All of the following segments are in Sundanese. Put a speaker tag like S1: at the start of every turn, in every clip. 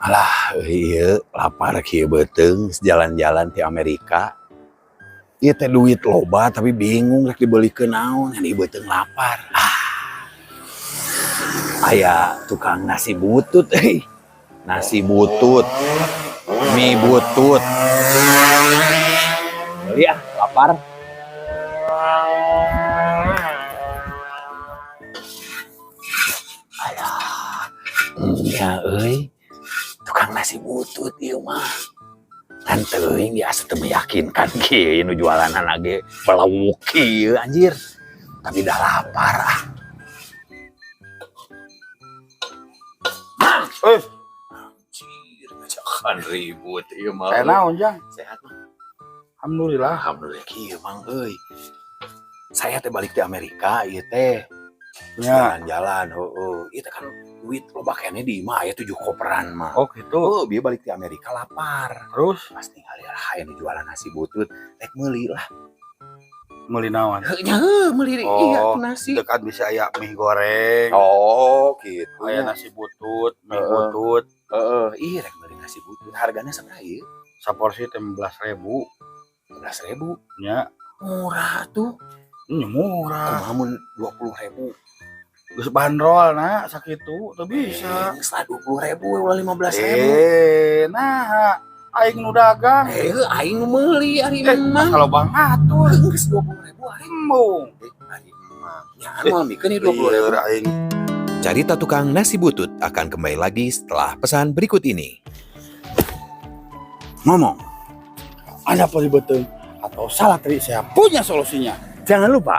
S1: Alah, iya, lapar kieu beuteung jalan-jalan di Amerika. Ieu teh duit loba, tapi bingung rek dibelikeun naon, ini beuteung lapar. Ah. Aya tukang nasi butut euy. Nasi butut. Mie butut. Beli ah, lapar. Alah, nya euy. Tukang nasi butut ieu mah. Kan teuing biasa teu meyakinkan kieu nu jualanana ge belawuk kieu, anjir. Tapi dah lapar ah.
S2: Eh,
S1: Anjir, ngajakan ribut ieu mah.
S2: Saya naon, Jang?
S1: Sehat mah.
S2: Alhamdulillah.
S1: Alhamdulillah kieu, Mang, euy. Saya teh balik di Amerika ieu teh. Terus jalan-jalan, heeh. Ieu teh kan duit loba keneh di imah, aya 7 koperan mah.
S2: Oh, gitu.
S1: Oh, bieu balik di Amerika lapar.
S2: Terus
S1: Pas ningali lah aya nu jualan nasi butut, rek meuli lah.
S2: Meuli naon?
S1: Heuh nya heuh meuli
S2: Oh,
S1: iya tuh nasi.
S2: Dekat bisa aya mie goreng.
S1: Oh, gitu.
S2: Aya nasi butut, mie butut.
S1: Heeh, ih rek meuli nasi butut. Hargana sabaraha ieu?
S2: Saporsi teh 15.000.
S1: 15.000.
S2: Nya.
S1: Murah tuh.
S2: Nya murah.
S1: Kumaha mun 20.000?
S2: Geus bandrol na sakitu teu bisa.
S1: Eh, geus lah 20.000 ulah 15.000.
S2: Eh, nah, aing nu dagang.
S1: Eh, aing nu meuli ari
S2: Eh,
S1: emang.
S2: kalau bang atur.
S1: Geus 20.000 ari.
S2: Embung.
S1: Eh, ari emang. Nya moal mikeun ieu 20.000.
S2: Lieur aing.
S1: Carita tukang nasi butut akan kembali lagi setelah pesan berikut ini. Ngomong,
S2: Anda perih beuteung atau salah teri, saya punya solusinya.
S1: Jangan lupa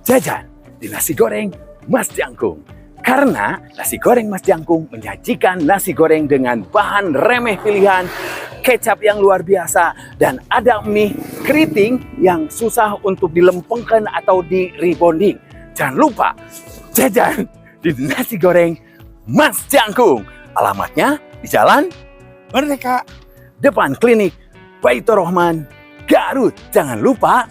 S1: jajan di nasi goreng Mas Jangkung. Karena nasi goreng Mas Jangkung menyajikan nasi goreng dengan bahan remeh pilihan, kecap yang luar biasa, dan ada mie keriting yang susah untuk dilempengkan atau di rebonding. Jangan lupa jajan di nasi goreng Mas Jangkung. Alamatnya di Jalan
S2: Merdeka,
S1: depan klinik Baitur Rohman, Garut. Jangan lupa.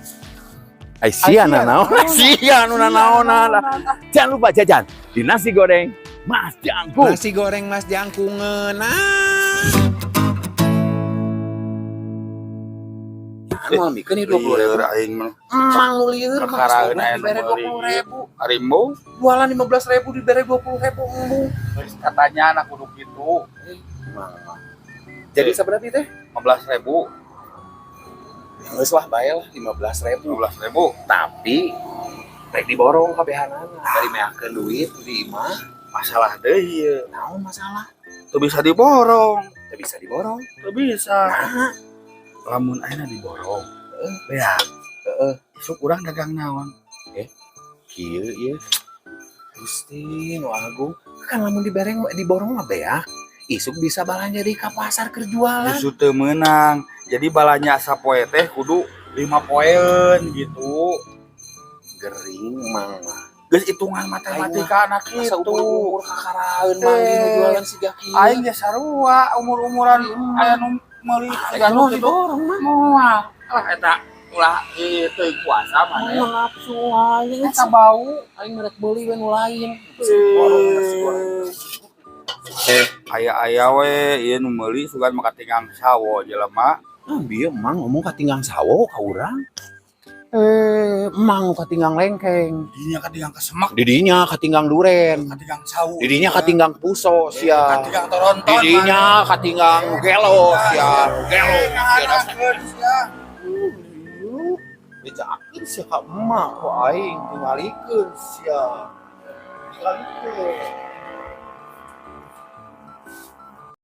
S1: Aisyah nanaon, Aisyah nu nanaonan lah. Jangan lupa jajan di nasi goreng Mas Jangkung.
S3: Nasi goreng Mas Jangkung ngeunah.
S1: Jangan moal mikeun ieu 20.000.
S2: Lieur aing mah.
S1: Emang lu lieur mah
S2: Kakaraeun aya nu
S1: dibere
S2: meuli.
S1: 20.000.
S2: Ari embung.
S1: Jualan 15.000 dibere 20.000 embung.
S2: Geus katanya anak kudu kitu.
S1: Emang. Jadi sabaraha teh?
S2: 15.000.
S1: Geus lah bae lah 15.000.
S2: 15.000.
S1: Tapi rek diborong kabehanana. Dari meakeun duit di imah.
S2: Masalah deui ieu.
S1: Naon masalah?
S2: Teu bisa diborong.
S1: Teu bisa diborong.
S2: Teu bisa.
S1: Nah,
S2: Lamun ayeuna diborong. Heeh. Ya.
S1: Heeh.
S2: Isuk urang dagang naon?
S1: Kieu ieu. Gusti nu agung, kan lamun dibereng diborong mah beak. Isuk bisa balanja di ka pasar keur jualan.
S2: Justru teu meunang. Jadi balanja sapoe teh kudu 5 poeun gitu.
S1: Gering mang mah.
S2: Geus hitungan matematika anak
S1: Masa
S2: kitu.
S1: Umur-umur kakaraeun mang nu jualan siga kieu.
S2: Aing ge sarua umur-umuran aya nu meuli siga nu
S1: Mau
S2: kitu.
S1: Diborong mah.
S2: Moal. Lah eta ulah ieu teuing puasa mah.
S1: Mau nafsu aing.
S2: Eta bau.
S1: Aing rek beuli we nu lain. Borong nasi goreng.
S2: Aya-aya we ieu nu meuli sugan mah katinggang sawo jelema.
S1: Ah, bieu emang ngomong katinggang sawo ka urang. Eh, emang katinggang lengkeng.
S2: Dinya katinggang kesemek,
S1: Didinya katinggang duren.
S2: Katinggang sawu.
S1: Didinya katinggang puso sia.
S2: Katinggang toronton.
S1: Didinya katinggang gelo sia. Gelo.
S2: Sia.
S1: Bejakeun sia ka emak ku aing, tingalikeun sia. Tingalikeun.